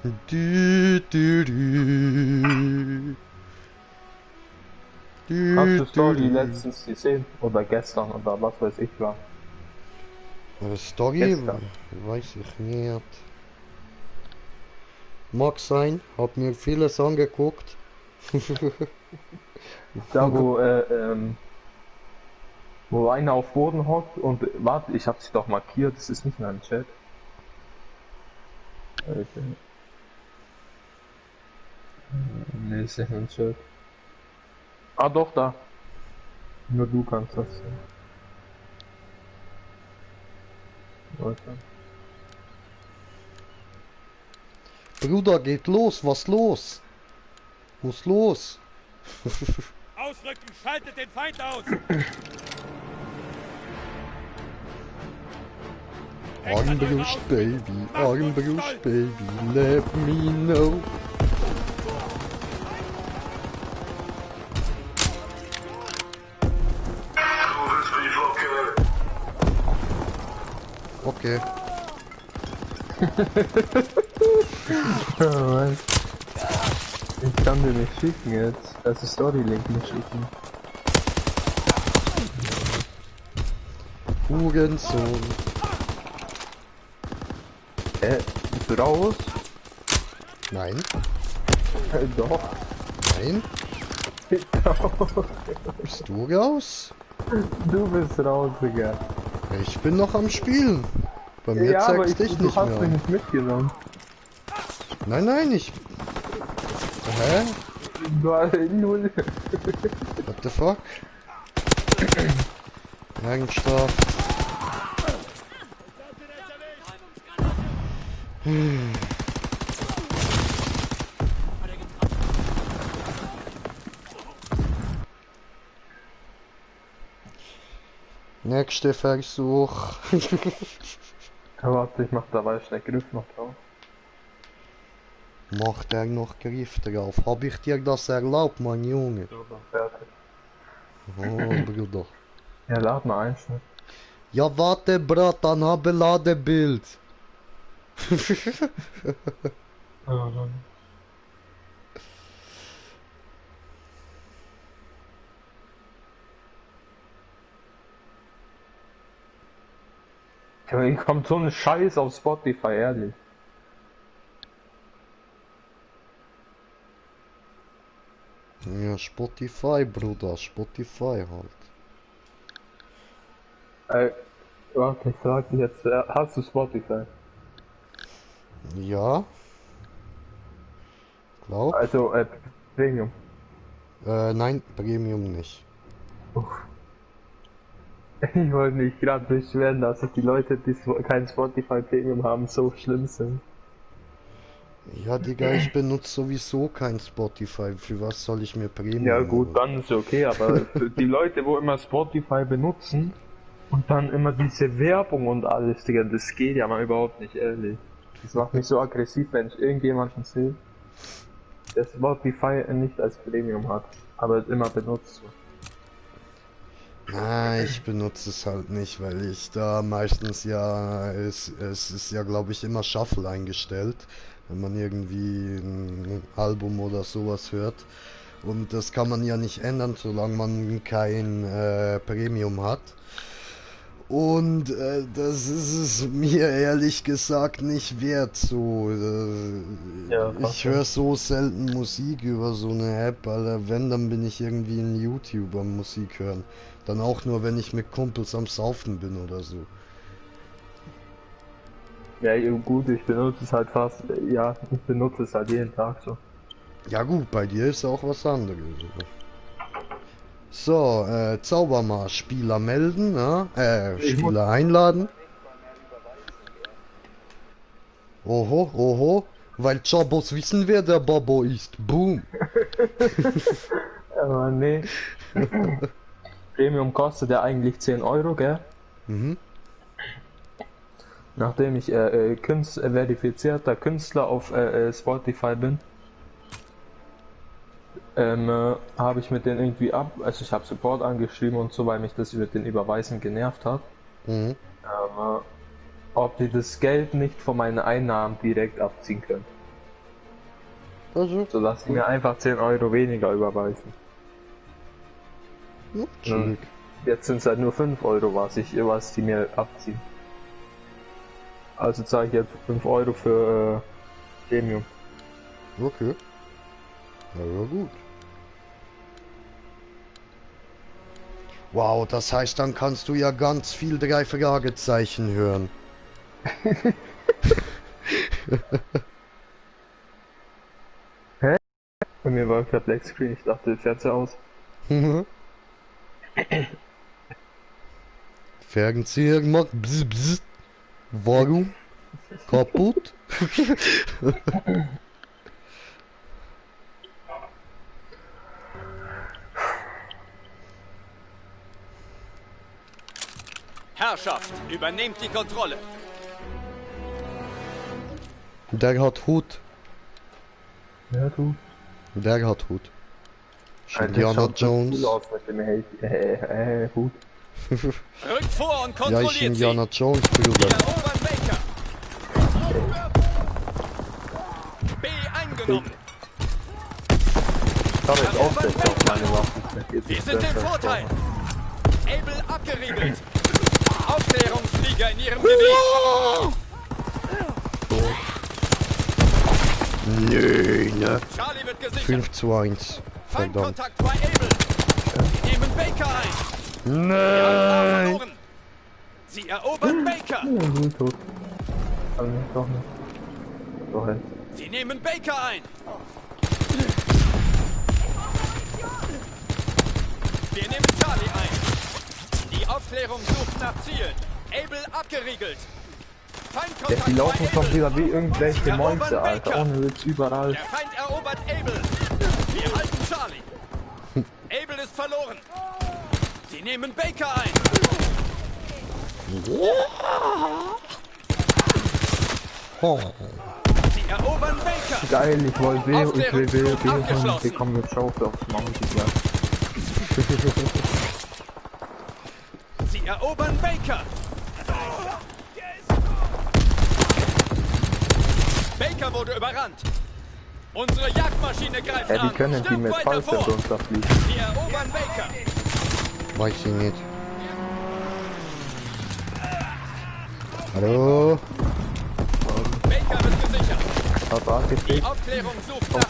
Du, du, du. Hast Du, du du, Story du. letztens gesehen? Oder gestern oder was weiß ich war? Story? Gestern. Weiß ich nicht. Mag sein, hab mir vieles angeguckt. Da wo einer auf Boden hockt und warte, ich hab sie doch markiert, das ist nicht mehr im Chat. Nee, ist nicht im Chat. Ah doch, da. Nur du kannst das sehen. Warte. Bruder, geht los, was los? Was los? Ausrücken, schaltet den Feind aus! Hängt an eurer Armbrust, Ausbildung! Baby, Macht uns Armbrust, stolz! Baby, let me know. Okay. Ich kann dir nicht schicken jetzt. Also Story-Link nicht schicken. Hurensohn. Bist du raus? Nein, Doch. nein. Doch. Bist du raus? Du bist raus, Digga. Ich bin noch am Spielen. Bei mir Ja, aber zeigt's dich du nicht hast mehr mich an. nicht mitgenommen. Nein, nein, ich... Hä? Du hast null. What the fuck? Eigenstraft. Nächster Versuch. Ja, warte, ich mach dabei schnell Griff noch drauf. Macht er noch Griff drauf? Hab ich dir das erlaubt, mein Junge? So, dann fertig. Oh, Bruder. Ja, lad mal ein, schnell. Ja, warte, Brat, dann habe Ladebild. Ja, dann. Ja, hier kommt so ein Scheiß auf Spotify, ehrlich. Ja, Spotify, Bruder, Spotify halt. Ey, warte, ich frag dich jetzt, hast du Spotify? Ja, glaub. Also, Premium. Nein, Premium nicht. Ich wollte mich gerade beschweren, dass die Leute, die kein Spotify Premium haben, so schlimm sind. Ja, Digga, ich benutze sowieso kein Spotify. Für was soll ich mir Ja Premium gut, holen? dann ist okay, aber für die Leute, wo immer Spotify benutzen und dann immer diese Werbung und alles, Digga, das geht ja mal überhaupt nicht, ehrlich. Das macht mich so aggressiv, wenn ich irgendjemanden sehe, der Spotify nicht als Premium hat, aber es immer benutzt. Na, ich benutze es halt nicht, weil ich da meistens ja, es ist ja glaube ich immer Shuffle eingestellt, wenn man irgendwie ein Album oder sowas hört. Und das kann man ja nicht ändern, solange man kein Premium hat. Und das ist es mir ehrlich gesagt nicht wert. So, Ja, ich höre so selten Musik über so eine App, Alter. Wenn, dann bin ich irgendwie ein YouTuber Musik hören. Dann auch nur, wenn ich mit Kumpels am Saufen bin oder so. ja, gut, ich benutze es halt fast, ja, ich benutze es halt jeden Tag so. Ja gut, bei dir ist auch was anderes. So, Zaubermarsch, Spieler melden, ne? Ich muss Spieler einladen. Oho, oho, weil Chabos wissen, wer der Babo ist. Boom. aber nee. Premium kostet ja eigentlich 10 Euro, gell? Mhm. Nachdem ich verifizierter Künstler auf Spotify bin, habe ich mit denen irgendwie also ich habe Support angeschrieben und so, weil mich das mit den Überweisen genervt hat. Mhm. Ob die das Geld nicht von meinen Einnahmen direkt abziehen können. Also, sodass sie mir einfach 10 Euro weniger überweisen. ja, chillig. Jetzt sind es halt nur 5 Euro, was die mir abziehen. Also zahle ich jetzt 5 Euro für Premium. Okay. Ja, gut. Wow, das heißt, dann kannst du ja ganz viel 3 Fragezeichen hören. Bei mir war gerade Black Screen, ich dachte, Fernseher aus. Fernseher gemacht. Bzz, bzz. Warum? Kaputt? Herrschaft, übernehmt die Kontrolle. Der hat Hut. Ja, du. Der hat Hut. Alter, Indiana schaut so Jones. cool aus mit dem Hut. Rückt vor und Ja, ich kontrolliert sie. Indiana Jones, Wir Bruder. erobern Baker. B eingenommen. Ich habe jetzt aufgesetzt auf meine Waffen. Wir sind im Vorteil. Able abgeriegelt. Aufklärungsflieger in ihrem Gebiet. Nö, ne? Charlie wird gesichert. 5:1. Verdammt. Feindkontakt bei Able. Sie nehmen Baker ein. Nein! Verloren. Sie erobern Baker. Ja, tot. Aber nicht, doch nicht. Doch jetzt. Sie nehmen Baker ein. Wir nehmen Charlie ein. Die Aufklärung sucht nach Zielen. Able abgeriegelt. Ja, Feindkontakt die laufen bei schon Able. wieder wie irgendwelche Sie erobern Mäuse, Alter. Baker. Ohne Witz, überall. Der Feind erobert Able. Wir halten Charlie. Able ist verloren. Sie nehmen Baker ein. Oh. Sie erobern Baker. Geil, ich wollte Aufklärungsflug und abgeschlossen. bekommen jetzt Schaufel aufs Maul gesagt. Sie erobern Baker. Baker wurde überrannt. Unsere Jagdmaschine greift Ja, an. die können die Stirbt mit weiter Fallschirm vor. runterfliegen. Wir erobern Baker. Weiß ich nicht. Hallo? Baker wird gesichert. Hat Die angekriegt. Aufklärung sucht nach